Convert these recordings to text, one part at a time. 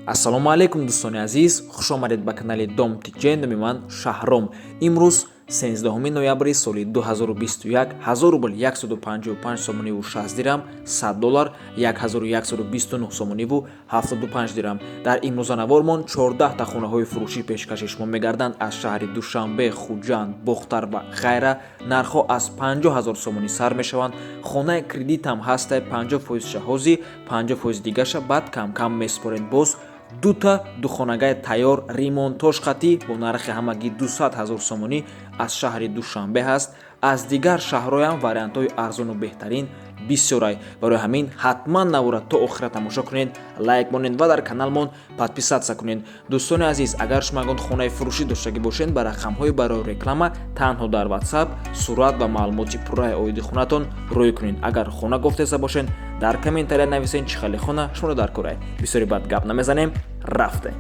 Ассалому алайкум, дӯстони азиз, хуш омадед ба канали Дом ТЖ. Номи ман Шаҳром. Имрӯз 13 ноябри соли 2021, 1000 рубл 155 сомониву 60 дирам, 100 доллар 1129 сомониву 75 дирам. Дар имрӯзанавормон 14 та хонаҳои фурӯшӣ пешкаши шумо мегарданд аз шаҳри Душанбе, Хуҷанд, Бохтар ва ғайра. Нархҳо аз 50 ҳазор сомонӣ сар мешаванд. Хонаи кредитам ҳастай, 50 фоизша ҳозӣ, 50 фоизи дигаша баъд камкам месупоред. Боз дута духонагаи тайёр ремонтош хатӣ бо нархи ҳамагӣ 200 ҳазор сомонӣ аз шаҳри Душанбе ҳаст. Аз дигар шаҳрҳоям вариантҳои арзону беҳтарин бисёрай. Барои ҳамин ҳатман навора то охира тамошо кунед, лайк монед ва дар каналмон подписаться кунед. Дӯстони азиз, агар шумо ягон хонаи фурӯшӣ доштагӣ бошед, ба рақамҳои барои реклама танҳо дар WhatsApp сурат ва маълумоти пурраи оиди хонатон рӯй кунед. Агар хона гофтеса бошед, дар комментария нависед, чӣ хеле хона шуморо дар корай. Бисёри бад гап намезанем, рафте.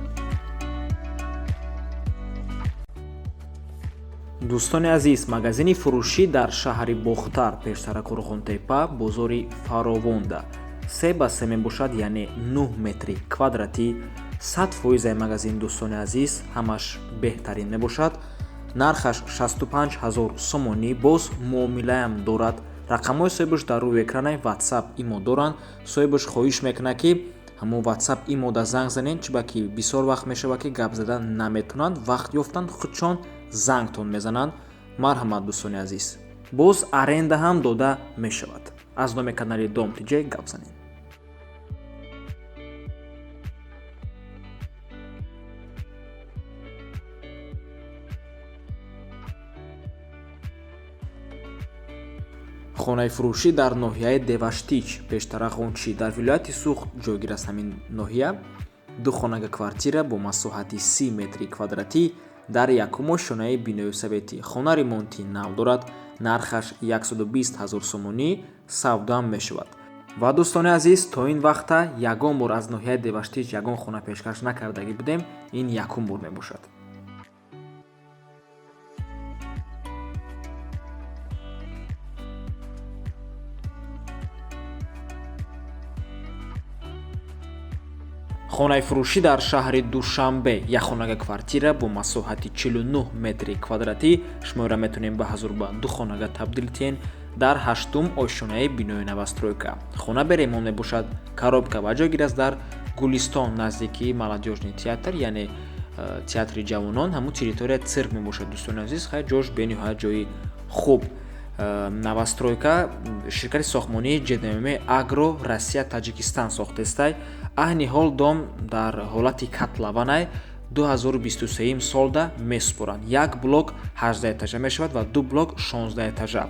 Дӯстони азиз, магазини фурӯшӣ дар шаҳри Бохтар, пештара Қурғонтепа, бозори Фаровонда, 3 ба 3 мебошад, яъне 9 метри квадратӣ. 100 фоизаи магазин, дӯстони азиз, ҳамаш беҳтарин мебошад. Нархаш 65 ҳазор сомонӣ, боз муомилаам дорад. Рақамҳои соҳибаш дар рӯи экранаи WhatsApp, имо доранд. Соҳибаш хоҳиш мекунад, ки ҳамон WhatsApp, имода занг занед, чунки бисёр вақт мешавад, ки гап зада наметавонанд. Вақт ёфтанд, худшон зангтон мезананд. Марҳамат, дӯстони азиз, боз аренда ҳам дода мешавад. Аз номи канали Дом ТЖ гап занед. Хонаи фурӯшӣ дар ноҳияи Деваштич, пештара Ғончӣ, дар вилояти Суғд ҷойгир аст ҳамин ноҳия. Ду хонага квартира бо масоҳати 30 метри квадратӣ дар якум ошёнаи бинои советӣ. Хона ремонти нав дорад. Нархаш 120 ҳазор сомонӣ, савдоам мешавад. Ва, дӯстони азиз, то ин вақта ягон бор аз ноҳияи Деваштич ягон хона пешкаш накардагӣ будем, ин якум бор мебошад. Хонаи фурӯшӣ дар шаҳри Душанбе, як хонага квартира бо масоҳати 49 метри квадратӣ. Шуморо метавонем ба ҳазур ба ду хонага табдил диҳем. Дар ҳаштум ошёнаи бинои новостройка. Хона бе ремонт мебошад, коробка ва ҷойгир аст дар Гулистон, наздикии Молодёжный театр, яъне театри ҷавонон, ҳамун территория цирк мебошад. Дӯстони азиз, хай, ҷош бениҳоят ҷои хуб. Новостройка ширкати сохтмонии ЖДМ Агро Россия Таҷикистан сохтестай. Айни ҳол дом дар ҳолати котлованай, 2023 солда месупоранд. Як блок 18 этажа мешавад ва ду блок 16 этажа.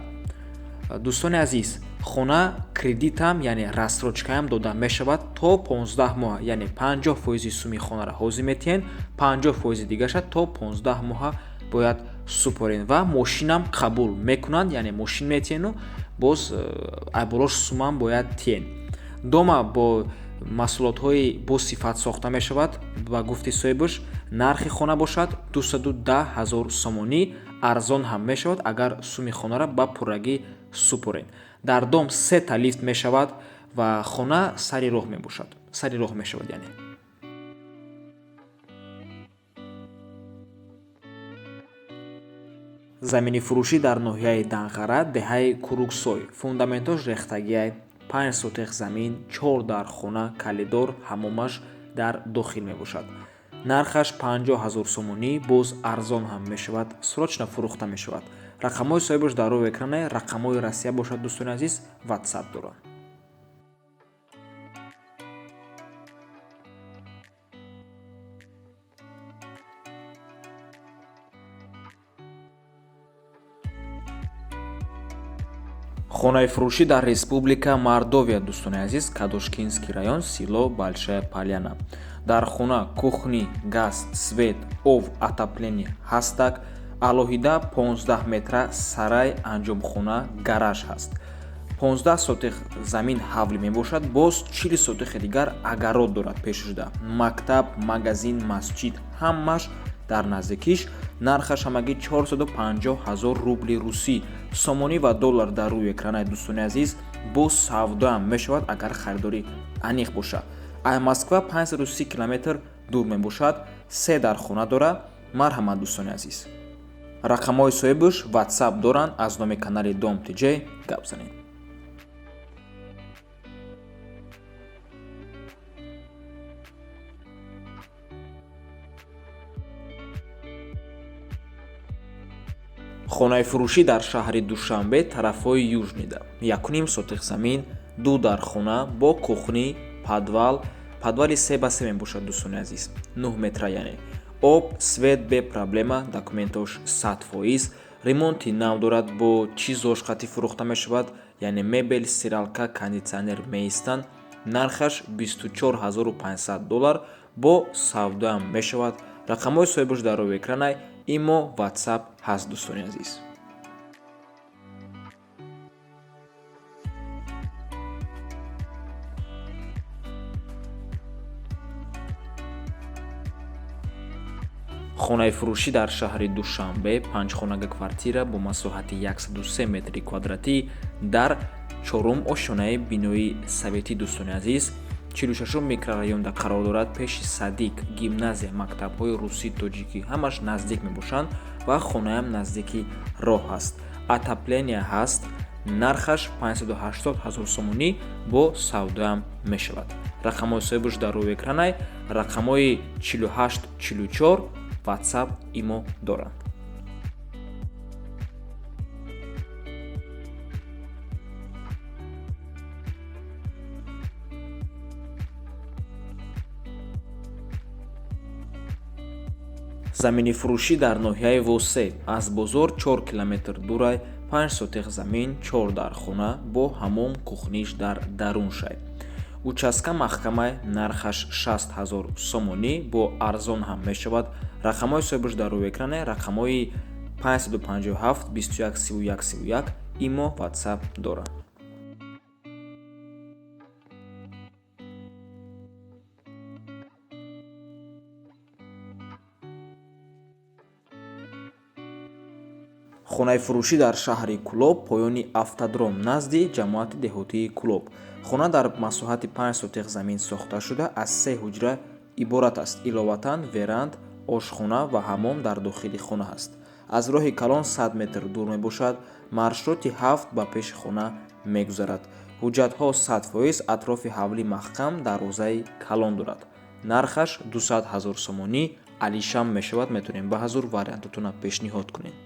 Дӯстони азиз, хона кредитам, яъне рассрочкаам дода мешавад то 15 моҳ, яъне 50 фоизи суми хонаро ҳозир метиҳен, 50 фоизи дигаша то 15 моҳа бояд супорен. Ва мошинам қабул мекунанд, яъне мошин метиҳену боз айболош сумам бояд тиҳен. Дома бо маҳсулотҳои босифат сохта мешавад, ба гуфти соҳибаш. Нархи хона бошад 210 ҳазор сомонӣ, арзон ҳам мешавад, агар суми хонаро ба пуррагӣ супоред. Дар дом сета лифт мешавад ва хона сари роҳ мебошад, сари роҳ мешавад яъне. Замини фурӯшӣ дар ноҳияи Данғара, деҳаи Куруксой. Фундаментош рехтагиай, 5 сотих замин, чор дар хона, калидор, ҳамомаш дар дохил мебошад. Нархаш 50 ҳазор сомонӣ, боз арзон ҳам мешавад, срочно фурӯхта мешавад. Рақамҳои соҳибаш дар рӯи экране, рақамҳои Россия бошад, дӯстони азиз, WhatsApp доранд. Хонаи фурӯшӣ дар Республика Мордовия, дӯстони азиз, Кадошкинский район, село Большая Поляна. Дар хона кухня, газ, свет, ов, отопление ҳастак. Алоҳида 15 метра сарай, анҷомхона, гараж ҳаст. 15 сотих замин ҳавлӣ мебошад, боз 40 сотихи дигар огород дорад пешшуда. Мактаб, магазин, масҷид ҳамаш дар наздикиш. Нархаш ҳамагӣ 450 ҳазор рубли русӣ. Сомонӣ ва доллар дар рӯи экранаи, дӯстони азиз. Боз савдоам мешавад, агар харидорӣ аниқ бошад. Ай Москва 530 километр дур мебошад. Се дар хона дора. Марҳамат, дӯстони азиз, рақамҳои соҳибаш WhatsApp доранд. Аз номи канали Дом ТЖ гап занед. Хонаи фурӯшӣ дар шаҳри Душанбе, тарафҳои Южный да, 1,5 сотих замин, ду дар хона бо кухни, подвал. Подвали 3 ба 3 мебошад, дӯстони азиз, 9 метра, яъне об, свет бе проблема. Документош 100%, ремонти нав дорад. Бо чизош қатӣ фурӯхта мешавад, яъне мебел, стиралка, кондитсионер меистанд. Нархаш 24 500 доллар, бо савдоам мешавад. Рақамҳои соҳибаш дар рӯи экранай, имо, WhatsApp ҳаст, дӯстони азиз. Хонаи фурӯшӣ дар шаҳри Душанбе, панҷхонага квартира бо масоҳати 103 метри квадратӣ дар чорум ошёнаи бинои советӣ, дӯстони азиз, 46-ум микрорайонда қарор дорад, пеши садик, гимназия, мактабҳои русӣ, тоҷикӣ ҳамаш наздик мебошанд ва хонаам наздики роҳ аст. Отопление ҳаст. Нархаш 580 ҳазор сомонӣ, бо савдоам мешавад. Рақамҳои соҳибаш дар рӯи экранай, рақамҳои 48 44, WhatsApp, имо доранд. Замини фурӯшӣ дар ноҳияи Восе, аз бозор 4 километр дурай, 5 сотих замин, 4 дар хона бо ҳамом, кухниш дар дарун шай. Участка маҳкамай. Нархаш 60 ҳазор сомонӣ, бо арзон ҳам мешавад. Рақамҳои соҳибаш дар рӯи экране, рақамҳои 557 21 31 31, имо, WhatsApp доранд. Хонаи фурӯшӣ дар шаҳри Кӯлоб, поёни автодром, назди ҷамоати деҳотии Кӯлоб. Хона дар масоҳати 5 сотих замин сохта шуда, аз се ҳуҷра иборат аст. Иловатан веранд, ошхона ва ҳамом дар дохили хона ҳаст. Аз роҳи калон 100 метр дур мебошад. Маршрути 7 ба пеши хона мегузарад. Ҳуҷҷатҳо 100%, атрофи ҳавлӣ маҳкам, дарвозаи калон дорад. Нархаш 200 ҳазор сомонӣ, алишам мешавад. Метавонем ба ҳазур вариантотона пешниҳод кунем.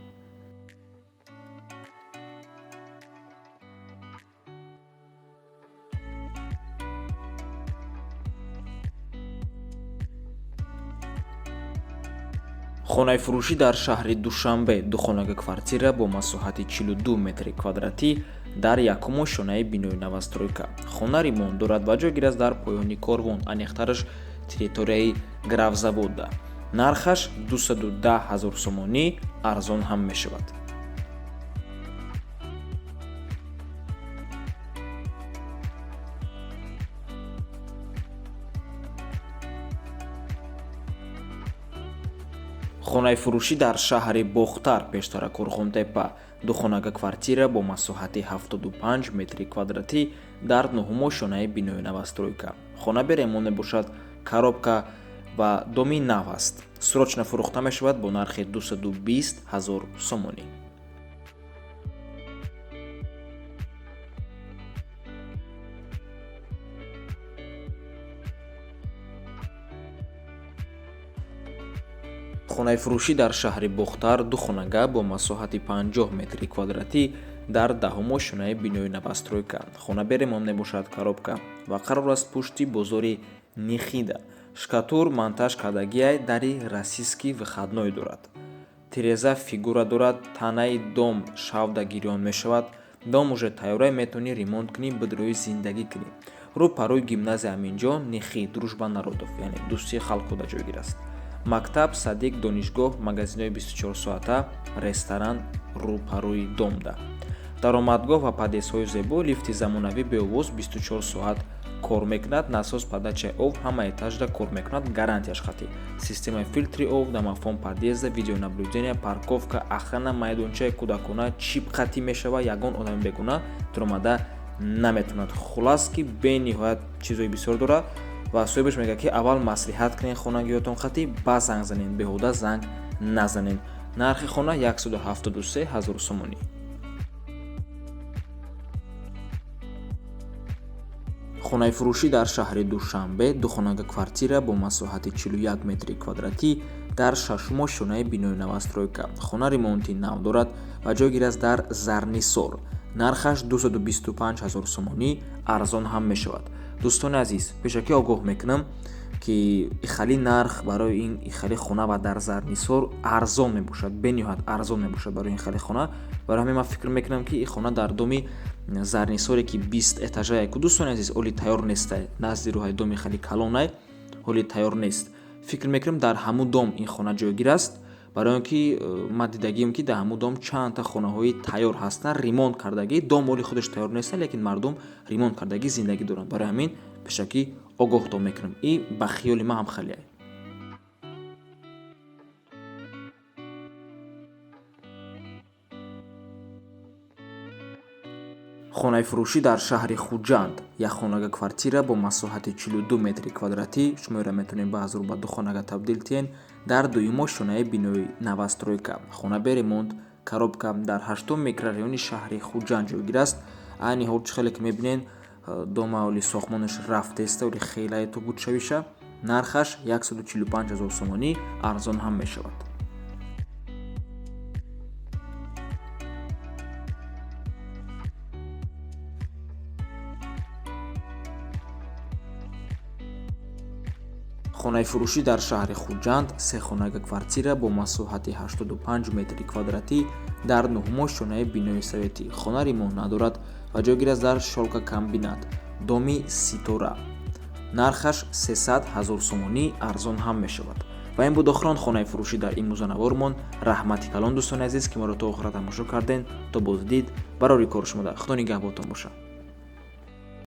Хонаи фурӯшӣ дар шаҳри Душанбе, духонага квартира бо масоҳати 42 метри квадратӣ дар якум ошёнаи бинои новостройка. Хона ремонт дорад ва ҷойгир аст дар поёни корвон, аниқтараш территорияи графзавода. Нархаш 210 ҳазор сомонӣ, арзон ҳам мешавад. Хонаи фурӯшӣ дар шаҳри Бохтар, пештара Қӯрғонтеппа, духонага квартира бо масоҳати 75 метри квадратӣ дар нуҳум ошёнаи бинои новостройка. Хона бе ремонт мебошад, коробка ва доми нав аст. Срочно фурӯхта мешавад бо нархи 220 ҳазор сомонӣ. Хонаи фурӯшӣ дар шаҳри Бохтар, духонага бо масоҳати 50 метри квадратӣ дар даҳум ошёнаи бинои новостройка. Хона бе ремонт мебошад, коробка ва қарор аст пушти бозори Нихида. Штукатур монтаж кардагиай, дари российский выходной дорад, тиреза фигура дорад. Танаи дом шавда гирён мешавад. Дом уже тайёрай, метавонӣ ремонт кунӣ, бидрои зиндагӣ кунӣ. Рӯ па рӯи гимназия Аминҷон, Нихи, Дружба народов, яъне дӯстии халқҳо ҷойгир аст. Мактаб, садик, донишгоҳ, магазинҳои 24-соата, ресторан рӯпарӯи домда. Даромадгоҳ ва подъездҳои зебо, лифти замонавӣ беовоз 24 соат кор мекунад, насос подачаи об ҳама этажда кор мекунад, гарантияш хатӣ, системаи филтри об, домофон подъезда, видеонаблюдения, парковка, охрана, майдончаи кӯдакона, чип қатӣ мешавад, ягон одами бегуна дуромада наметавонад. Хулас, ки бениҳоят чизҳои бисёр дорад. Ва соҳибаш мегӯяд, ки аввал маслиҳат кунед хонагиётон хати, ба занг занед, беҳуда занг назанед. Нархи хона 173 ҳазор сомонӣ. Хонаи фурӯшӣ дар шаҳри Душанбе, духонага квартира бо масоҳати 41 метри квадратӣ дар шашум ошёнаи бинои новостройка. Хона ремонти нав дорад ва ҷойгир аст дар Зарнисор. Нархаш 225 ҳазор сомонӣ, арзон ҳам мешавад. Дӯстони азиз, пешакӣ огоҳ мекунам, ки ихали нарх барои ин ихали хона ва дар Зарнисор арзон мебошад, бениҳоят арзон мебошад барои ин хали хона. Барои ҳамин ман фикр мекунам, ки ин хона дар доми Зарнисоре, ки 20 этажае ку, дӯстони азиз, оли тайёр нестай, назди роҳи доми хали калонай, ҳоли тайёр нест. Фикр мекунам, дар ҳамун дом ин хона ҷойгир аст, барои он ки ман дидагием, ки дар ҳамун дом чандта хонаҳои тайёр ҳастанд, ремонт кардагӣ. Дом оли худаш тайёр неста, лекин мардум ремонт кардагӣ зиндагӣ доранд. Барои ҳамин пешакӣ огоҳтон мекунам, и ба хиёли ман ҳам халиай. Хонаи фурӯшӣ дар шаҳри Хуҷанд, як хонага квартира бо масоҳати 42 метри квадратӣ. Шуморо метавонед ба ҳазор ба ду хонага табдил диҳед дар дуюм ошёнаи бинои новостройка. Хона бе ремонт, коробка, дар ҳаштум микрорайони шаҳри Хуҷанд ҷойгир аст. Айни ҳол, чӣ хеле ки мебинед, дома оли сохтмонаш рафтеста, оли хелае то будшавиша. Нархаш 145 ҳазор сомонӣ, арзон ҳам мешавад. Хонаи фурӯшӣ дар шаҳри Хуҷанд, се хонага квартира бо масоҳати 85 метри квадратӣ дар нуҳум ошёнаи бинои советӣ. Хона ремонт надорад ва ҷойгир аст дар Шёлкокомбинат, доми Ситора. Нархаш 300 ҳазор сомонӣ, арзон ҳам мешавад. Ва ин буд охирон хонаи фурӯшӣ дар имрӯза навормон. Раҳмати калон, дӯстони азиз, ки моро то охира тамошо карден. То боздид, барори кори шумо, худо нигаҳботон бошад.